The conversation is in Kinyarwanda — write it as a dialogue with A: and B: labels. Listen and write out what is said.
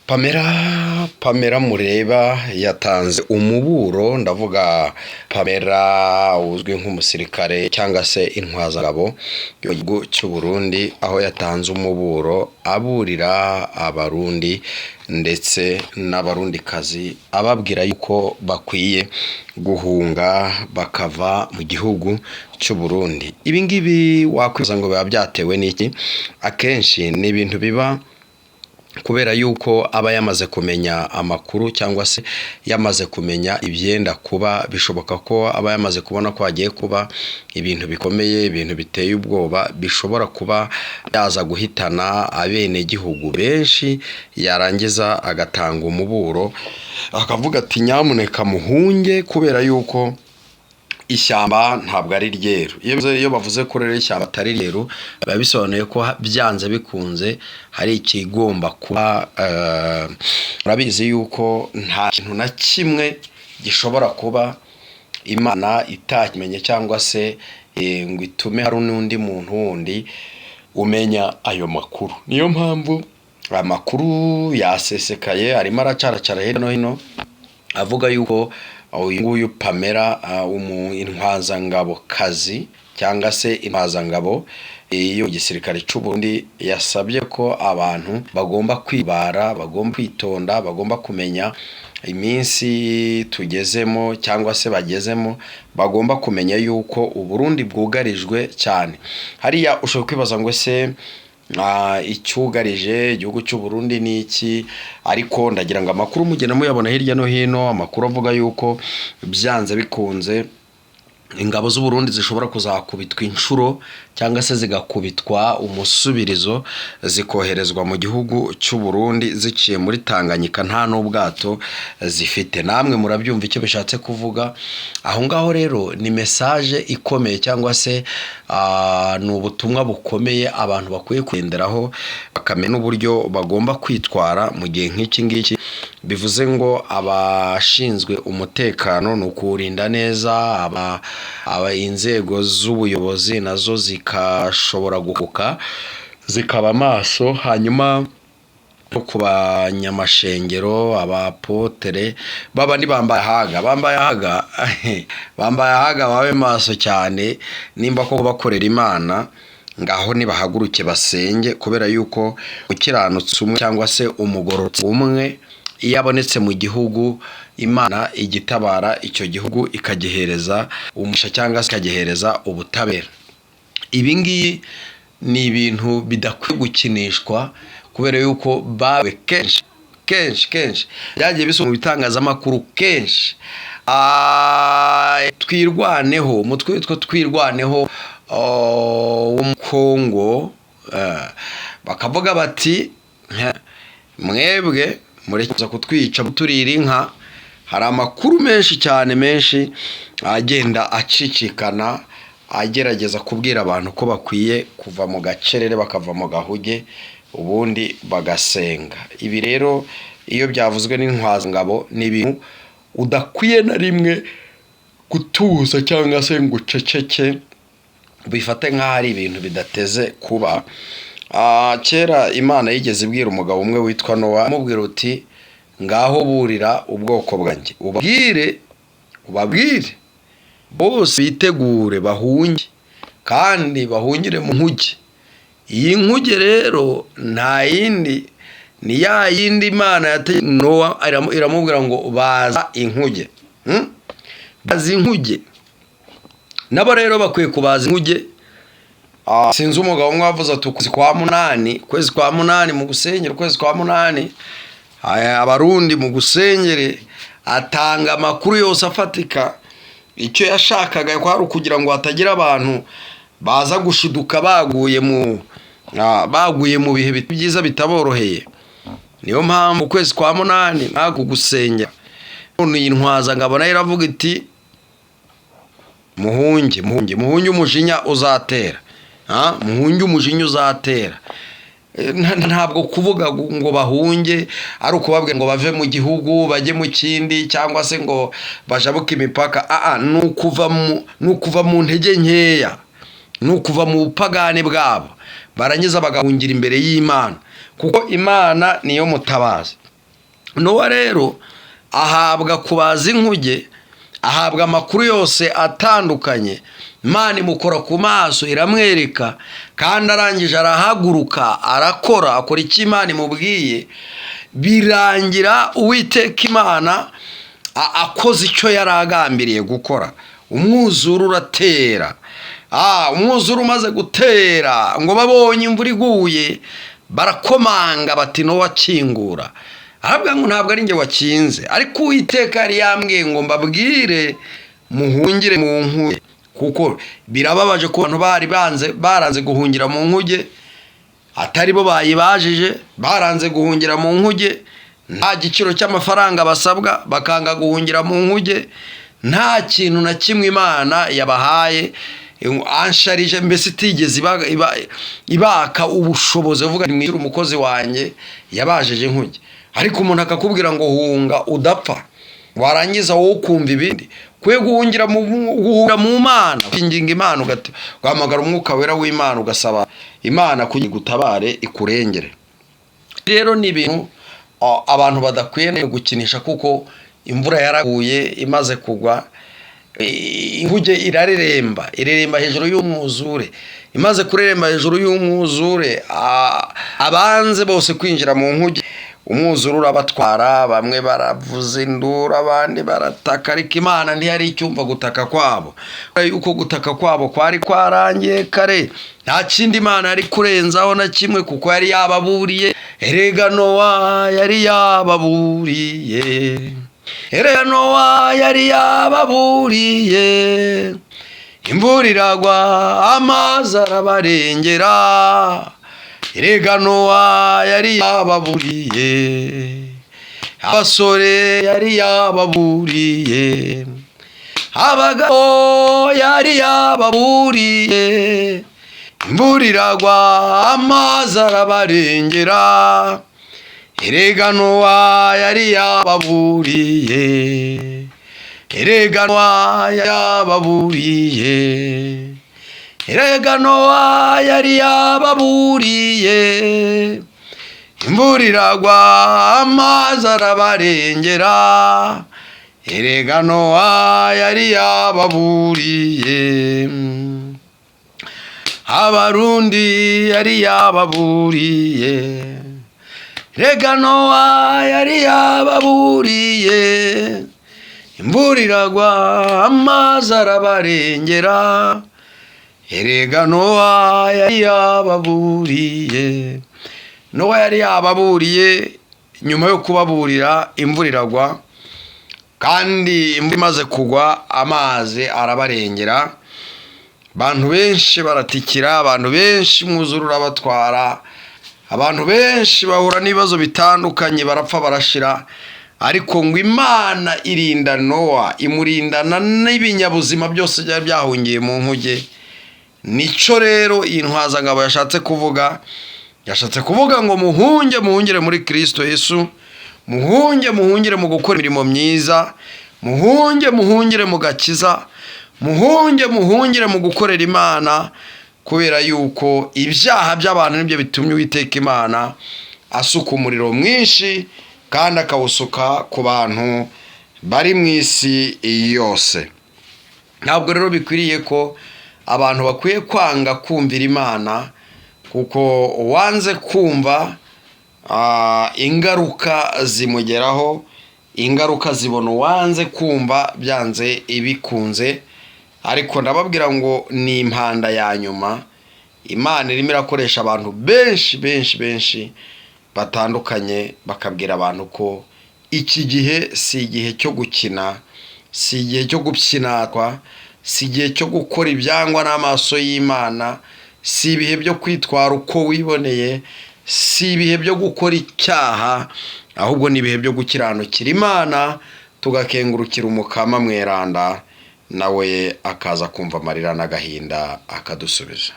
A: Pamela, Pamela mureba yatanze umuburo. Ndavuga Pamela uzwi nk'umusirikare cyangwa se intwazangabo y'igihugu cy'u Burundi, aho yatanze umuburo aburira Abarundi ndetse n'Abarundikazi, ababwira yuko bakwiye guhunga bakava mu gihugu cy'u Burundi. Ibi ngibi wakwibaza ngo biba byatewe n'iki? Akenshi ni ibintu biba kubera yuko aba yamaze kumenya amakuru cyangwa se yamaze kumenya ibyenda kuba. Bishoboka ko aba yamaze kubona ko hagiye kuba ibintu bikomeye, ibintu biteye ubwoba bishobora kuba byaza guhitana abenegihugu benshi, yarangiza agatanga umuburo akavuga ati: "Nyamuneka muhunge," kubera yuko ishyamba ntabwo ari ryeru. Iyo bavuze ko rero ishyamba atari ryeru, biba bisobanuye ko byanze bikunze hari ikigomba kuba. Murabizi yuko nta kintu na kimwe gishobora kuba Imana itakimenye cyangwa se ngo itume hari n'undi muntu wundi umenya ayo makuru. Niyo mpamvu amakuru yasesekaye, arimo aracaracara hirya no hino, avuga yuko uyu nguyu Pamela, intwazangabokazi cyangwa se intwazangabo yo mu gisirikare cy'u Burundi, yasabye ko abantu bagomba kwibara, bagomba kwitonda, bagomba kumenya iminsi tugezemo cyangwa se bagezemo, bagomba kumenya yuko Uburundi bwugarijwe cyane. Hariya ushobora kwibaza ngo: "Ese icyugarije igihugu cy'u Burundi ni iki?" Ariko ndagira ngo amakuru mugenda muyabona hirya no hino, amakuru avuga yuko byanze bikunze ingabo z'u Burundi zishobora kuzakubitwa inshuro cyangwa se zigakubitwa umusubirizo, zikoherezwa mu gihugu cy'u Burundi ziciye muri Tanganyika nta n'ubwato zifite. Namwe murabyumva icyo bishatse kuvuga aho ngaho. Rero ni message ikomeye cyangwa se ni ubutumwa bukomeye abantu bakwiye kugenderaho, bakamenya n'uburyo bagomba kwitwara mu gihe nk'iki ngiki. Bivuze ngo abashinzwe umutekano ni ukuwurinda neza, aba inzego z'ubuyobozi nazo zikashobora guhuka zikaba amaso. Hanyuma no ku banyamashengero, abapotere babandi bambaye ahaga, bambaye ahaga, bambaye ahaga, babe maso cyane. Nimba koko bakorera Imana, ngaho nibahaguruke basenge, kubera yuko umukiranutsi umwe cyangwa se umugororotsi umwe iyo abonetse mu gihugu, Imana igitabara icyo gihugu, ikagihereza umugisha cyangwa se ikagihereza ubutabera. Ibi ngibi ni ibintu bidakwiye gukinishwa, kubera yuko bawe kenshi kenshi kenshi byagiye bisoma mu bitangazamakuru kenshi. Twirwaneho, umutwe witwa Twirwaneho wo mu Kongo, bakavuga bati: "Mwebwe mureke kutwica turira inka." Hari amakuru menshi cyane, menshi agenda acicikana, agerageza kubwira abantu ko bakwiye kuva mu gacerere, bakava mu gahuge, ubundi bagasenga. Ibi rero iyo byavuzwe n'intwazangabo, ni ibintu udakwiye na rimwe gutuza cyangwa se ngo uceceke bifate nk'aho ari ibintu bidateze kuba. Kera Imana yigeze ibwira umugabo umwe witwa Nowa, amubwira uti: "Ngaho burira ubwoko bwanjye, ubabwire, ubabwire bose bitegure bahunge, kandi bahungire mu nkuge." Iyi nkuge rero nta yindi, ni ya yindi Imana yategetse Nowa, iramubwira ngo: "Baza inkuge." Baza inkuge. Nabo rero bakwiye kubaza inkuge. Sinzi umugabo umwe wavuze ati: "Ukwezi kwa munani, ukwezi kwa munani mu gusengera, ukwezi kwa munani Abarundi mu gusengere." Atanga amakuru yose afatika. Icyo yashakaga kwari ukugira ngo hatagira abantu baza gushiduka baguye mu bihe byiza bitaboroheye. Niyo mpamvu ukwezi kwa munani ntabwo gusengera. None iyi ntwazangabo nayo iravuga iti: "Muhunge, muhunge, muhunge umujinya uzatera, muhunge umujinya uzatera." Ntabwo kuvuga ngo bahunge ari ukubabwira ngo bave mu gihugu bajye mu kindi cyangwa se ngo bajabuke imipaka. Ni ukuva mu ntege nkeya, ni ukuva mu bupagani bwabo, barangiza bagahungira imbere y'Imana, kuko Imana niyo mutabazi. Nowa rero ahabwa kubaza inkuge, ahabwa amakuru yose atandukanye. Imana imukora ku maso, iramwereka, kandi arangije arahaguruka, arakora, akora icyo Imana imubwiye. Birangira Uwiteka Imana akoze icyo yari agambiriye gukora. Umwuzure uratera. Umwuzure umaze gutera, ngo babonye imvura iguye, barakomanga bati: "Nowa, kingura." Aravuga ngo: "Ntabwo ari njye wakinze, ariko Uwiteka yari yambwiye ngo mbabwire muhungire mu nkuge." Kuko birababaje ku bantu bari banze, baranze guhungira mu nkuge, atari bo bayibajije. Baranze guhungira mu nkuge, nta giciro cy'amafaranga basabwa, bakanga guhungira mu nkuge, nta kintu na kimwe Imana yabahaye ansharije, mbese itigeze ibaka ubushobozi. Uvuga mwishyure umukozi wanjye yabajije inkuge, ariko umuntu akakubwira ngo hunga udapfa, warangiza wowe ukumva ibindi. Kwe guhungira mu Mana, kwinginga Imana, ugahamagara Umwuka Wera w'Imana, ugasaba Imana kugira igutabare, ikurengere. Rero ni ibintu abantu badakwiye gukinisha, kuko imvura yaraguye. Imaze kugwa, inkuge irareremba, ireremba hejuru y'umwuzure. Imaze kureremba hejuru y'umwuzure, abanze bose kwinjira mu nkuge, umwuzure urabatwara. Bamwe baravuza induru, abandi barataka, ariko Imana ntiyari icyumva gutaka kwabo, yuko gutaka kwabo kwari kwarangiye kare. Nta kindi Imana yari kurenzaho na kimwe, kuko yari yababuriye. Erega Nowa yari yababuriye, erega Nowa yari yababuriye. Imvura iragwa, amazi arabarengera. Erega Nowa yari yababuriye, abasore yari yababuriye, abagabo yari yababuriye. Imvura iragwa, amazi arabarengera. Erega Nowa yari yababuriye, erega Nowa yababuriye, erega Nowa yari yababuriye. Imvura iragwa, amazi arabarengera. Erega Nowa yari yababuriye, Abarundi yari yababuriye. Rega Nowa yari yababuriye. Imvura iragwa, amazi arabarengera. Erega Nowa yari yababuriye. Nowa yari yababuriye. Nyuma yo kubaburira, imvura iragwa, kandi imvura imaze kugwa, amazi arabarengera. Abantu benshi baratikira, abantu benshi umwuzure urabatwara, abantu benshi bahura n'ibibazo bitandukanye, barapfa, barashira. Ariko ngo Imana irinda Nowa, imurindana n'ibinyabuzima byose byari byahungiye mu nkuge. Nicyo rero iyi ntwazangabo yashatse kuvuga. Yashatse kuvuga ngo muhunge, muhungire muri Kirisito Yesu, muhunge, muhungire mu gukora imirimo myiza, muhunge, muhungire mu gakiza, muhunge, muhungire mu gukorera Imana, kubera yuko ibyaha by'abantu nibyo bitumye Uwiteka Imana asuka umuriro mwinshi, kandi akawusuka ku bantu bari mu isi yose. Ntabwo rero bikwiriye ko abantu bakwiye kwanga kumvira Imana, kuko uwanze kumva, ingaruka zimugeraho. Ingaruka zibona uwanze kumva byanze ibikunze. Ariko ndababwira ngo ni impanda ya nyuma. Imana irimo irakoresha abantu benshi benshi benshi batandukanye, bakabwira abantu ko iki gihe si igihe cyo gukina, si igihe cyo gupyinatwa, si igihe cyo gukora ibyangwa n'amaso y'Imana, si ibihe byo kwitwara uko wiboneye, si ibihe byo gukora icyaha, ahubwo ni ibihe byo gukiranukira Imana, tugakengurukira Umukama Mweranda, nawe akaza kumva amarira n'agahinda akadusubiza.